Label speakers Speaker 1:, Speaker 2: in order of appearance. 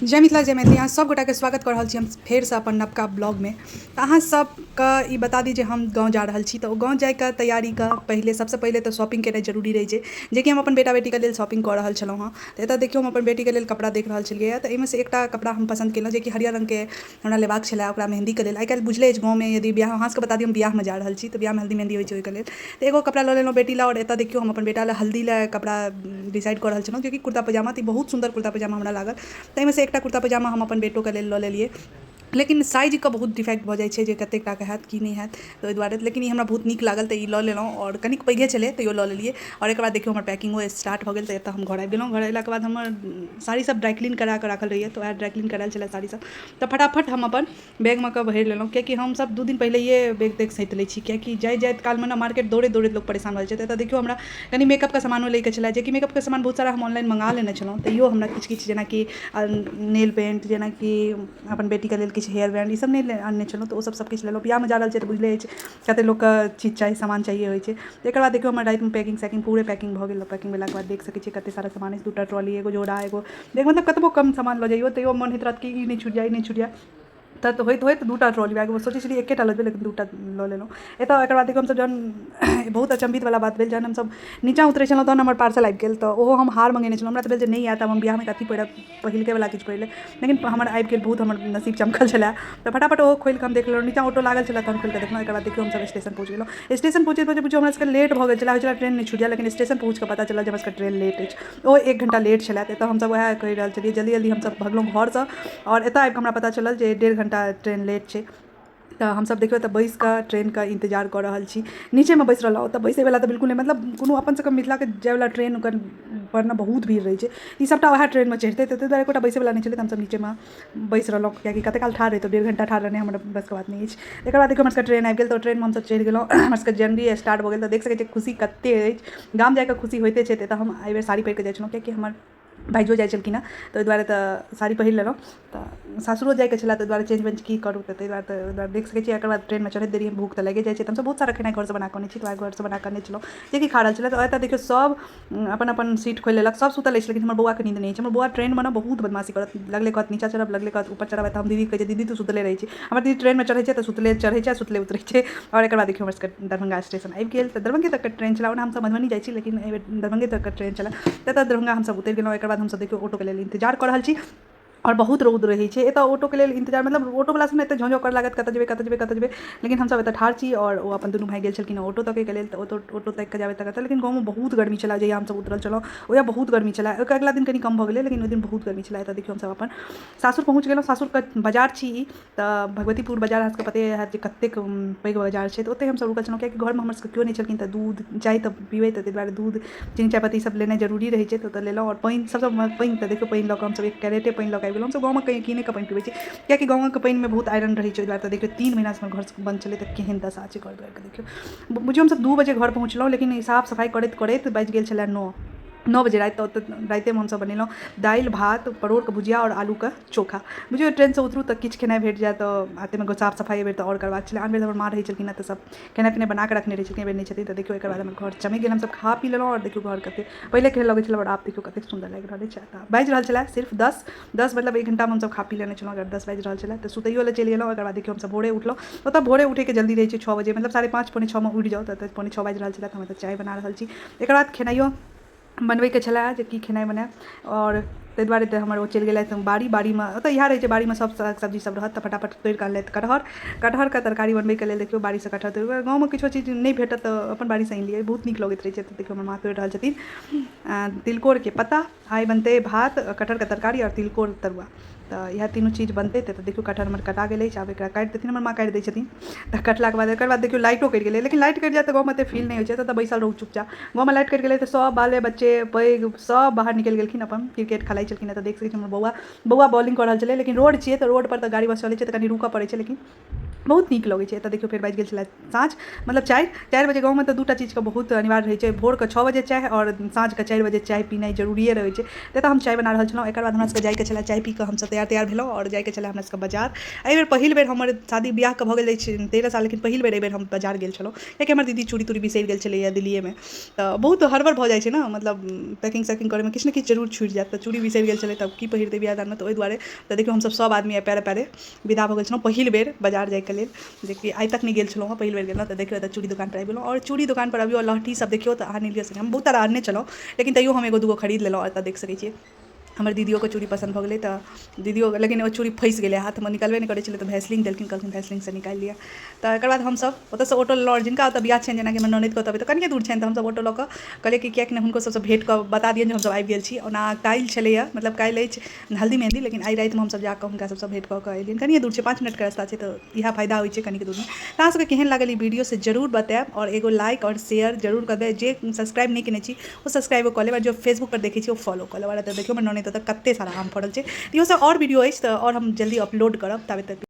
Speaker 1: जय मिथिला जय मैथिली। अहाँ सब गोटाके स्वागत कऽ रहल छी हम फेरसँ अपन नवका ब्लॉगमे। तऽ अहाँ सबके ई बता दी जे हम गाँव जा रहल छी, तऽ ओ गाँव जाइके तैयारीके पहिले सबसँ पहिले तऽ शॉपिंग केनाइ जरूरी रहै छै, जेकि हम अपन बेटा बेटीके लेल शॉपिंग कऽ रहल छलहुँ हँ। तऽ एतऽ देखियौ, हम अपन बेटीके लेल कपड़ा देख रहल छलियै हँ, तऽ एहिमे सँ एकटा कपड़ा हम पसन्द केलहुँ, जेकि हरियर रङ्गके हमरा लेबाक छलै ओकरा मेहन्दीके लेल। आइ काल्हि बुझले अछि, गाँवमे यदि बियाह, अहाँ सबके बता दी हम बियाहमे जा रहल छी, तऽ बियाहमे हल्दी मेहन्दी होइ छै, ओहिके लेल तऽ एगो कपड़ा लऽ लेलहुँ बेटी लए। आओर एतऽ देखियौ, हम अपन बेटा लए हल्दी लए कपड़ा डिसाइड कऽ रहल छलहुँ, जेकि कुर्ता पैजामा। तऽ ई बहुत सुन्दर कुर्ता पैजामा हमरा लागल, ताहिमे सँ एकटा कुर्ता पैजामा हम अपन बेटोके लेल लऽ लेलियै, लेकिन साइजके बहुत डिफेक्ट भऽ जाइ छै जे कतेक टाके हैत, की नहि हैत, तऽ ओहि दुआरे। लेकिन ई हमरा बहुत नीक लागल तऽ ई लऽ लेलहुँ, आओर कनिक पैघे छलै तैयो लऽ लेलियै। आओर एकर बाद देखियौ, हमर पैकिंगो स्टार्ट भऽ गेल। तऽ एतऽ हम घर आबि गेलहुँ। घर अयलाके बाद हमर साड़ी सब ड्राइ क्लीन करा कऽ राखल रहैए, तऽ उएह ड्राइ क्लीन करायल छलै साड़ी सब, तऽ फटाफट हम अपन बैगमे कऽ भरि लेलहुँ, कियाकि हमसब 2 दिन पहिलैये बैग तैग सैंत लै छी, कियाकि जाइत जाइत कालमे ने मार्केट दौड़ैत दौड़ैत लोक परेशान भऽ जाइ छै। तऽ एतऽ देखियौ, हमरा कनि मेकअपके सामानो लैके छलै, जेकि मेकअपके सामान बहुत सारा हम ऑनलाइन मङ्गा लेने छलहुँ। तैयो हमरा किछु किछु, जेनाकि नेल पेन्ट, जेनाकि अपन बेटीके लेल किछु हेयर बैंड, ई सब नहि आनने छलहुँ, तऽ ओसब सब किछु लेलहुँ। बियाहमे जा रहल छियै तऽ बुझले अछि कते लोकके चीज चाही, सामान चाहिए होइ छै। एकर बाद देखियौ, हमर रातिमे पैकिंग सैकिंग पूरे पैकिंग भऽ गेल। पैकिंग भेलाके बाद देख सकै छियै कते सारा सामान अछि, दूटा ट्रॉली, एगो झोरा, एगो बैग। मतलब कतबो कम सामान लऽ जइयौ, तैयो मन होइत रहत कि ई नहि छुटि जाय, ई नहि छुटि जाय। तऽ होइत होइत दूटा ट्रॉली बैग, सोचै छलियै एकेटा लऽ जेबै, लेकिन दूटा लऽ लेलहुँ। एतऽ एकर बाद देखियौ, हमसब जहन, बहुत अचम्भित वला बात भेल, जहन हमसब नीचाँ उतरै छलहुँ तहन हमर पार्सल आबि गेल। तऽ ओहो हम हार मङ्गेने छलहुँ। हमरा तऽ भेल जे नहि आयत, आब हम बियाहमे कथी पहिरब, पहिलके वला किछु पहिर लेब, लेकिन हमर आबि गेल। बहुत हमर नसीब चमकल छलै। तऽ फटाफट ओहो खोलि कऽ हम देख लेलहुँ। नीचाँ ऑटो लागल छलै, तहन खोलि कऽ देखलहुँ। एकर बाद देखियौ, हमसब स्टेशन पहुँच गेलहुँ। स्टेशन पहुँचैत पहुँचैत बुझियौ हमरा सबके लेट भऽ गेल छलै। होइ छलै ट्रेन नहि छुटि जाय, लेकिन स्टेशन पहुँच कऽ पता चलल जे हमरा सबके ट्रेन लेट अछि, ओ एक घण्टा लेट छलै। तऽ एतऽ हमसब वएह कहि रहल छलियै, जल्दी जल्दी हमसब भगलहुँ घरसँ। आओर एतऽ आबि कऽ हमरा पता चलल जे 1.5 घण्टा ट्रेन लेट छै। तऽ हमसब देखियौ तऽ बैस कऽ ट्रेनके इन्तजार कऽ रहल छी। नीचेमे बैस रहलहुँ, ओतऽ बैसैवला तऽ बिल्कुल नहि। मतलब कोनो अपन सबके मिथिलाके जाइवला ट्रेन ओकर पर ने बहुत भीड़ रहै छै, ई सबटा वएह ट्रेनमे चढ़ितै, तऽ ताहि दुआरे एकोटा बैसैवला नहि छलै, तऽ हमसब नीचेमे बैस रहलहुँ, कियाकि कते काल ठाढ़ रहितहुँ? 1.5 घण्टा ठाढ़ रहनाइ हमर बसके बात नहि अछि। एकर बाद देखियौ, हमर सबके ट्रेन आबि गेल, तऽ ट्रेनमे हमसब चढ़ि गेलहुँ। हमर सबके जर्नी स्टार्ट भऽ गेल। तऽ देख सकै छियै खुशी कते अछि। गाम जाइके खुशी होइते छै। तऽ एतऽ हम एहिबेर साड़ी पहिर कऽ जाइ छलहुँ, कियाकि हमर भाइजो जाइ छलखिन हँ, तऽ ओहि दुआरे तऽ साड़ी पहिर लेलहुँ। तऽ सासुरो जाइके छलै, ताहि दुआरे चेंज वेंज की करू? तऽ ताहि दुआरे, तऽ ओहि दुआरे देख सकै छियै। एकर बाद ट्रेनमे चढ़ैत देरी भूख तऽ लागिए जाइ छै, तऽ हमसब बहुत सारा खेनाइ घरसँ बना कऽ अनै छी, तऽ वएह घरसँ बना कऽ अनने छलहुँ, जेकि खा रहल छलै। तऽ एतऽ देखियौ, सब अपन अपन सीट खोलि लेलक, सब सुतल अछि, लेकिन हमर बौआके नींद नहि अछि। हमर बौआ ट्रेनमे ने बहुत बदमाशी करत, लगले कहत नीचा चढ़ब, लगले कहत ऊपर चढ़ब। तऽ हम दीदीके कहै छियै, दीदी, तू सुतले रहै छी। हमर दीदी ट्रेनमे चढ़ै छै तऽ सुतले चढ़ै छै आ सुतले उतरै छै। आओर एकर बाद देखियौ, हमर सबके दरभंगा स्टेशन आबि गेल। तऽ दरभंगे तकके ट्रेन छलै। ओना हमसब मधुबनी जाइ छी, लेकिन एहिबेर दरभंगे तकके ट्रेन छलै, तऽ एतऽ दरभंगा हमसब उतरि गेलहुँ। एकर बाद हमसब देखियौ ऑटोके लेल इन्तजार कऽ रहल छी, आओर बहुत रौद रहै छै एतऽ। ऑटोके लेल इन्तजार, मतलब ऑटोवला सब ने एते झौं झौं करऽ लागत, कतऽ जेबै, कतऽ जेबै, कतऽ जेबै? लेकिन हमसब एतऽ ठाढ़ छी, आओर ओ अपन दुनू भाइ गेल छलखिन ऑटो तकैके लेल। तऽ ऑटो ऑटो ताकि कऽ जाबे तक। लेकिन गाँवमे बहुत गर्मी छलै। जहिया हमसब उतरल छलहुँ, ओहिया बहुत गर्मी छलै। ओहिके अगिला दिन कनि कम भऽ गेलै, लेकिन ओहि दिन बहुत गर्मी छलै। एतऽ देखियौ, हमसब अपन सासुर पहुँच गेलहुँ। सासुरके बाजार छी ई, तऽ भगवतीपुर बाजार अहाँ सबके पते हैत जे कतेक पैघ बाजार छै। तऽ ओतहि हमसब रुकल छलहुँ, कियाकि घरमे हमर सबके केओ नहि छलखिन, तऽ दूध चाय तऽ पीबै, तऽ ताहि दुआरे दूध, चीनी, चायपत्ती ई सब लेनाइ जरूरी रहै छै, तऽ ओतऽ लेलहुँ। आओर पानि सबसँ पानि, तऽ देखियौ, पानि लऽ कऽ हमसब एक कैरेटे पानि लऽ कऽ आबि गेलहुँ। हमसब गाँवमे कीने कऽ पानि पीबै छी, कियाकि गाँवके पानिमे बहुत आयरन रहै छै, ओहि दुआरे। तऽ देखियौ, 3 महीनासँ हमर घर बन्द छलै, तऽ केहन दशा छै घर दुआरिके देखियौ। बुझियौ, हमसब 2 बजे घर पहुँचलहुँ, लेकिन साफ सफाइ करैत करैत बाजि गेल छलै 9 बजे राति। तऽ ओतऽ रातिमे हमसब बनेलहुँ दालि भात, परोड़के भुजिया आओर आलूके चोखा। बुझियौ, ट्रेनसँ उतरू तऽ किछु खेनाइ भेट जाय, तऽ आ ताहिमे साफ सफाइ एहिबेर तऽ आओर करबाक छलै। आन बेर हमर माँ रहै छलखिन हँ तऽ सब खेनाइ पिनाइ बना कऽ रखने रहै छलखिन, एहिबेर नहि छथिन। तऽ देखियौ, एकर बाद हमर घर चमकि गेल। हमसब खा पी लेलहुँ, आओर देखियौ घर कतेक पहिले केहन लगै छलै आओर आब देखियौ कतेक सुन्दर लागि रहल अछि। तऽ बाजि रहल छलै सिर्फ 10, 10, मतलब एक घण्टामे हमसब खा पी लेने छलहुँ। अगर 10 बाजि रहल छलै तऽ सुतैयो लए चलि गेलहुँ। एकर बाद देखियौ, हमसब भोरे उठलहुँ। ओतऽ भोरे उठैके जल्दी रहै छै, 6 बजे, मतलब 5:30, 5:45मे उठि जाउ। तऽ 5:45 बाजि रहल छलै, तऽ हम एतऽ चाय बना रहल छी। एकर बाद खेनाइयो बनबैके छलै जे की खेनाइ बनायब, आओर ताहि दुआरे तऽ हमर ओ चलि गेलथि बाड़ी। बाड़ीमे ओतऽ इएह रहै छै, बाड़ीमे सब साग सब्जी सब रहत, तऽ फटाफट तोड़ि कऽ अनलथि कटहर। कटहरके तरकारी बनबैके लेल देखियौ, बाड़ीसँ कटहर तोड़ि, गाँवमे किछो चीज नहि भेटत तऽ अपन बाड़ीसँ आनि लिअ, बहुत नीक लगैत रहै छै। तऽ देखियौ, हमर माँ तोड़ि रहल छथिन तिलकोरके पत्ता। आइ बनतै भात, कटहरके तरकारी आओर तिलकोर तरुआ, तऽ इएह तीनू चीज बनतै। तऽ देखियौ, कटहर हमर कटा गेल अछि। आब एकरा काटि देथिन, हमर माँ काटि दै छथिन। तऽ कटलाके बाद, एकर बाद देखियौ, लाइटो कटि गेलै। लेकिन लाइट कटि जायत तऽ गाँवमे एते फील नहि होइ छै, एतऽ बैसल रहू चुपचाप। गाँवमे लाइट कटि गेलै तऽ सब बाले बच्चे पैघ सब बाहर निकलि गेलखिन, अपन क्रिकेट खेलाइ छलखिन। तऽ देख सकै छी, हमर बौआ बौआ बॉलिंग कऽ रहल छलै। लेकिन रोड छियै, तऽ रोड पर तऽ गाड़ी बस चलै छै, तऽ कनि रुकऽ पड़ै छै, लेकिन बहुत नीक लगै छै। एतऽ देखियौ, फेर बाजि गेल छलै साँझ, मतलब 4 बजे। गाँवमे तऽ 2टा चीजके बहुत अनिवार्य रहै छै, भोरके 6 बजे चाय आओर साँझके 4 बजे चाय पीनाइ जरूरिए रहै छै। तऽ एतऽ हम चाय बना रहल छलहुँ। एकर बाद हमरा सबके जाइके छलै, चाय पी कऽ हमसब तैयार तैयार भेलहुँ आओर जाइके छलै हमरा सबके बाजार। एहिबेर पहिल बेर, हमर शादी बियाहके भऽ गेल अछि 13 साल, लेकिन पहिल बेर एहिबेर हम बाजार गेल छलहुँ, कियाकि हमर दीदी चूड़ी तूड़ी बिसरि गेल छलैया दिल्लीएमे। तऽ बहुत हड़बड़ भऽ जाइ छै ने, मतलब पैकिंग सैकिंग करैमे किछु ने किछु जरूर छुटि जायत। तऽ चूड़ी बिसरि गेल छलै, तऽ की पहिरतै बियाह दानमे? तऽ ओहि दुआरे। तऽ देखियौ, हमसब सब आदमी आइ पैरे पैरे विदा भऽ गेल छलहुँ पहिल बेर बाजार जाइके लेल, जेकि आइ तक नहि गेल छलहुँ हँ, पहिल बेर गेलहुँ। तऽ देखियौ, एतऽ चूड़ी दोकानपर आबि गेलहुँ आओर चूड़ी दोकानपर अबियौ, लहठी सब देखियौ तऽ अहाँ नहि लिअ सकै। हम बहुत सारा आनने छलहुँ, लेकिन तैयो हम एगो दूगो खरीद लेलहुँ। एतऽ देख सकै छियै, हमर दीदियोके चूड़ी पसन्द भऽ गेलै। तऽ दीदियो, लेकिन ओ चूड़ी फँसि गेलै हाथमे, निकलबे नहि करै छलै, तऽ भैसलिंग देलखिन, कहलखिन भैसलिंगसँ निकालि लिअ। तऽ एकर बाद हमसभ ओतऽसँ ऑटो लेलहुँ आओर जिनका ओतऽ बियाह छनि, जेनाकि हमर ननदिके ओतऽ, तऽ कनिए दूर छनि, तऽ हमसभ ऑटो लऽ कऽ कहलियै कि किएक नहि हुनको सभसँ भेँट कऽ बता दियनि जे हमसभ आबि गेल छी। ओना काल्हि छलैए, मतलब काल्हि अछि हल्दी मेहन्दी, लेकिन आइ रातिमे हमसभ जाकऽ हुनका सभसँ भेँट कऽ कऽ एलियनि। कनिए दूर छै, 5 मिनटके रास्ता छै। तऽ इएह फायदा होइ छै कनिक दूरमे। तऽ अहाँ सबके केहन लागल ई वीडियो, से जरूर बतायब आओर एगो लाइक आओर शेयर जरूर कऽ देब। जे सब्सक्राइब नहि केने छी, ओ सब्सक्राइबो कऽ लेब आओर जो फेसबुकपर देखै छी, ओ फॉलो कऽ लेब। आओर एतऽ देखियौ, हमर ननदि ओतऽ कते सारा आम फड़ल छै। इहो सब आओर वीडियो अछि, तऽ आओर हम जल्दी अपलोड करब। ताबे तक